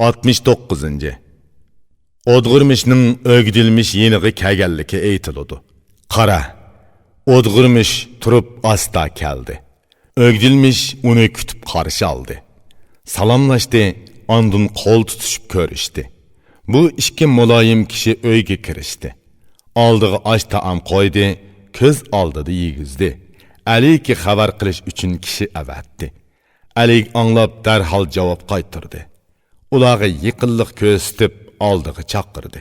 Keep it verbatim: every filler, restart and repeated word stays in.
ئاتمىش توققۇزىنچى. ئودغۇرمىشنىڭ ئۆگدۈلمىش يېنىغا كەلگەنلىكى ئېيتىلىدۇ. قارا، ئودغۇرمىش تۇرۇپ ئاستا كەلدى. ئۆگدۈلمىش ئۇنى كۈتۈپ قارشى ئالدى. سالاملاشتى، ئاندىن قول تۇتۇشۇپ كۆرۈشتى. بۇ ئىككى مۇلايىم كىشى ئۆيگە كىرىشتى. ئالدىغا ئاش تائام قويدى، كۆز ئالدىدا يېگۈزدى. ئەلىگە خەۋەر قىلىش ئۈچۈن كىشى ئەۋەتتى. ئەلىگ ئاڭلاپ دەرھال جاۋاب قايتۇردى. ئۇلارغا يېقىنلىق كۆرسىتىپ ئالدىغا چاقىردى.